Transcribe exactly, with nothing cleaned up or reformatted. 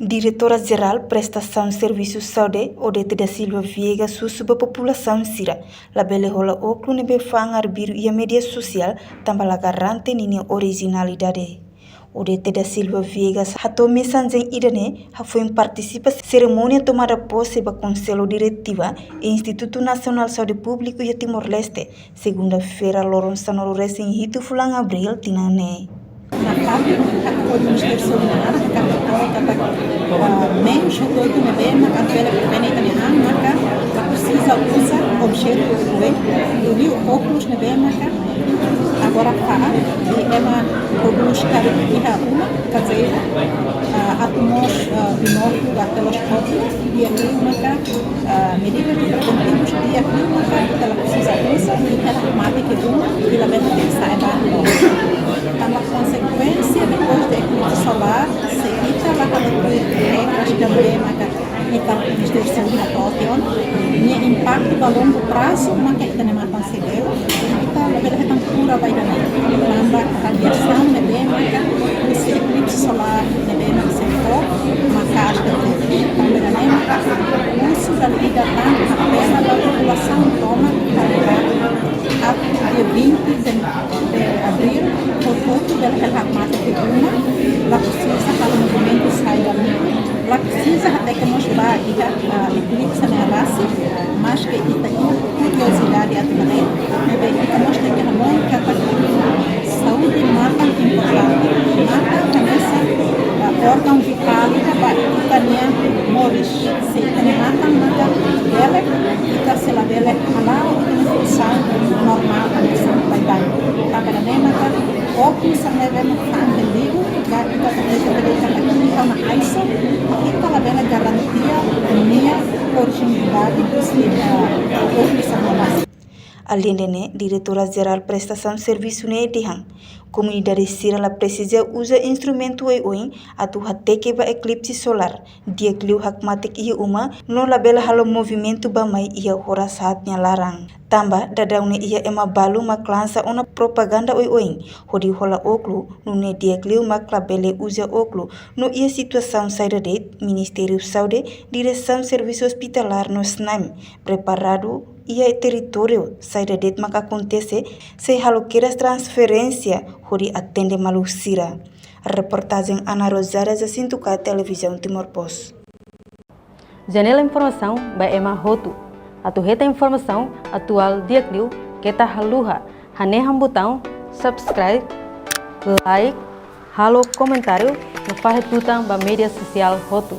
Diretora Jerál Prestasaun Servisu Saúde, Odete da Silva Viegas, husu ba populasaun sira labele hola óklu ne'ebé fa'an arbiru iha média sosiál, tanba la garante ninia orijinalidade. Odete da Silva Viegas hato'o mensajen ida-ne'e hafoin partisipa serimónia tomada pose ba Konsellu Diretiva Institutu Nasionál Saúde Públiku iha Timor-Leste, segunda-feira, loron sanulu-resin-hitu fulan Abríl tinan ne'e. Na parte hakarak Ministériu Saúde nian, hakarak hato'o katak, ah, meius hotu-hotu ne'ebé maka bele prevene ita-nia an, maka la presiza uza objetu oioin, liuliu óklu ne'ebé maka agora fa'an, i ema prodús karik iha uma, kazeiru, ah, atu mós, ah, binókulu ka teleskópiu, di'ak liu maka, ah, medidas preventivas di'ak liu maka ita la presiza uza, i ita la mate ke uma, i labele hateke sa'e ba rua. Tanba konsekuénsia depois de eklipse solár, se ita la halo tuir regras ida-ne'ebé maka ita Ministériu Saúde hato'o tiha ona, nia impaktu ba longu prazu maka ita-nia matan sei beuk, ita labele hetan kura ba ida-ne'e. Tanba radiasaun ne'ebé maka husi eklipse solár ne'ebé maka sei fó, maka aste tanba ida-ne'e maka husu dala ida tan apela ba populasaun tomak, atu dia vinte de, de Abríl, hotu-hotu bele hela hakmatek ke uma, la presiza halo movimentu sai dala, la presiza hateke mós ba iha, ah, eklipse ne'e rasik, maske ita iha kuriozidade atu haree, maibé ita mós tenke hanoin katak saúde matan importante. Matan hanesan, ah, órgaun vitál ida ba ita-nia moris. Se ita-nia matan maka bele, ita sei labele hala'o ita-nia funsaun normál hanesan baibain. Tanba ida-ne'e maka óklu sira ne'ebé maka fa'an liu, ka ita tenke hateke katak ita ona aiso, ita labele garantia nia orijinalidade husi, ah, óklu sira ne'e. Aleinde ne'e, Diretora Jerál Prestasaun Servisu ne'e dehan, komunidade sira la presiza uza instrumentu oioin atu hateke ba eklipse solár, di'ak liu hakmatek iha uma, no labele halo movimentu bá-mai iha oras haat nia laran. Tanba daudaun ne'e iha ema balu mak lansa ona propaganda oioin hodi hola óklu, nune'e di'ak liu mak labele uza óklu, no iha situasaun saida de'it, Ministériu Saúde, Diresaun Servisu Ospitalár no SNAEM preparadu iha territóriu saida de'it maka akontese, sei halo kedas transferénsia hodi atende maluk sira. Reportajen Ana Rosária, Jacinto K, Televizaun Timor Post. Janela informasaun ba ema hotu. Atu hetan informasaun atuál di'ak liu, keta haluha hanehan butaun subscribe, like, halo komentáriu, no fahe tutan ba média sosiál hotu.